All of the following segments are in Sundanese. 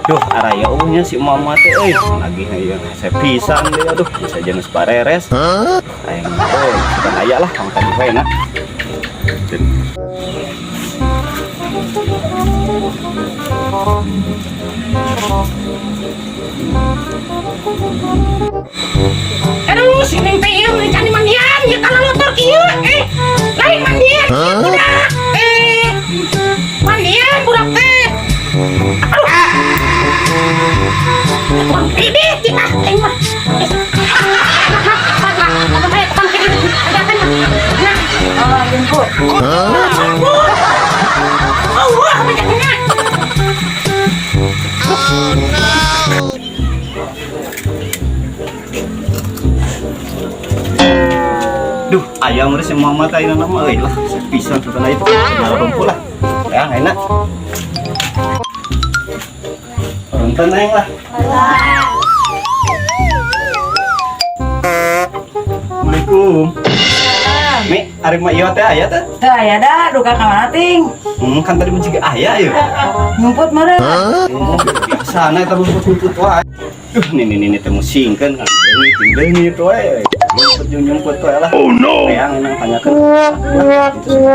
Duh, araya eueuh si mama teh euy. Lagi ieu hese pisan deui, aduh, bisa jenis bareres. Aing euy, sudah aya lah kang tadi wae na. Aduh, si Neng teh ieu meuni can mandian, ieu kana motor kieu. Eh, lain mandian, ieu budak. Eh, mandian budak teh. Aduh. Tukang kredit di ah, aing mah. Eh, nah, nah, nah, nah, tukang kredit. Ajakan mah. Nah, Oh, jemput. Ampun. Oh, wah, banyaknya. Duh, ayam meureun si mama teh ayeuna mah euy lah, hese pisan sudah aya tinggal rumpul lah. Ya, enak. Punten aing lah. Assalamualaikum. Mi, ari mah ieu teh aya teh? Teu aya da, duka ka mana ting? Kan tadi mah jiga aya ieu. Nyumput meureun. Biasa na eta rumput-rumput wae. Duh, nini nini teh musingkeun kan leungit jeung leungit wae. Nyumput jeung nyumput wae lah. Oh no. Hayang nang tanyakeun. Lah, itu sih.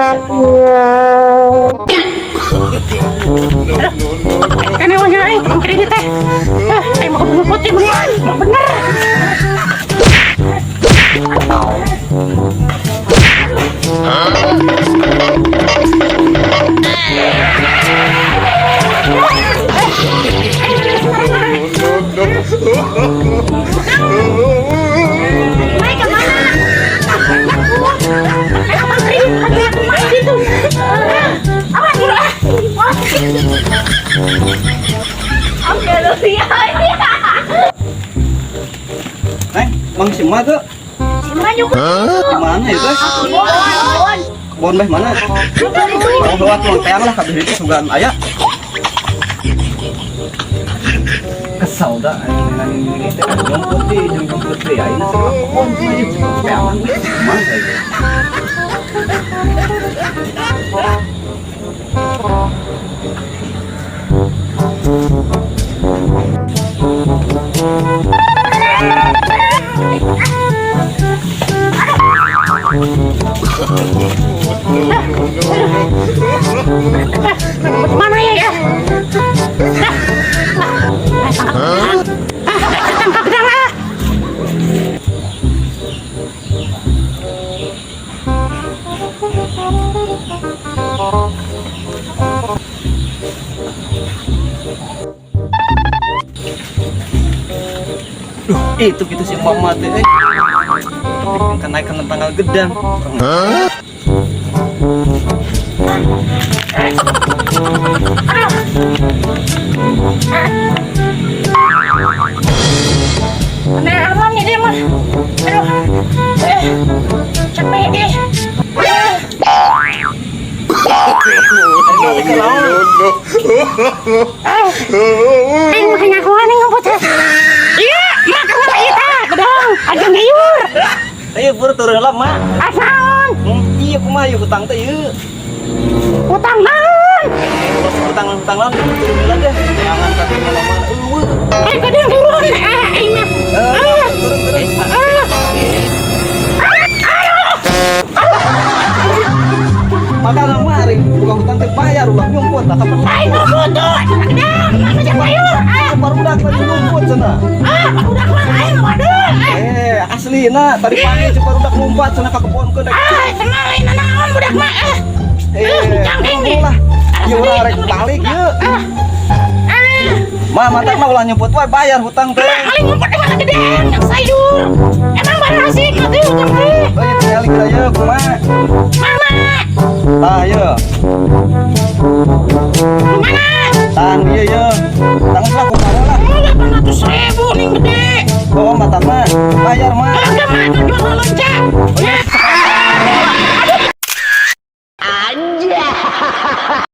Kan emang aing tukang kredit teh. Ah, aing mah kudu nyumput ieu mah. Mah bener. Mai ke mana? Eh, tukang kredit, aduh, mai gitu. Ah, awas dulu ah. Wah. Oke, lu ya. Neng, Mang si emak tuh Si Emak nyumput. di mana itu? Kebon. Kebon beh mana? Oh, lewat tuang teang lah kabeh itu sugan aya. Kesal dah aing nang ini teh nyumput deui jeung nyumput deui ayeuna sebelah kebon cenah ieu teangan mana ieu? Mana ya ya? Ah, ah, tangkap gedang. Ah, tangkap gedang ah. Duh, itu gitu si mama teh. Eh. Tapi kan naik kana tanggal gedang. Aneh aman ini mah. Aduh. Eh, capek deh. Eh, aing mah nyahoan aing ngumpet. Iya, mak kenapa ieu tah? Gedang, aja ngayur. Ayo buru turun lah, Mak. Ah, naon? Iya kumaha ieu hutang teh ieu. Utang naon? Terus hutang-hutang lah turun lah deh. Teangan ka mana-mana eueuh. Eh, gedang turun. Ah, aing mah. Eh, turun turun. Ah. Maka nama hari buka hutang teh bayar ulah nyumput lah kapan Aing ngumpet tuh. Gedang, mah aja ngayur. Ah, barudak lagi nyumput cenah. ah, barudak mah aing waduh. Eh, Eh, asli na tadi pagi si barudak lompat cenah ka kebon keun rek. ah, tenang aing naon budak mah. Eh, Eh, cangking nih. lah. Ieu urang rek balik ieu. Ah. Ah. Mah mata mah ulah nyumput wae bayar hutang teh. Mak paling ngumpet di mana gedang yang sayur. Emang barang sih nanti utang teh. Oh, ieu tinggal kita ieu kumaha? Mana? Tah ieu. Mana? Tah ieu ieu. Tanggung lah kumaha lah. Oh, 800.000 nih gede. Oh, mata mah bayar mah. Oh, enggak mah tujuan loncat. Ya.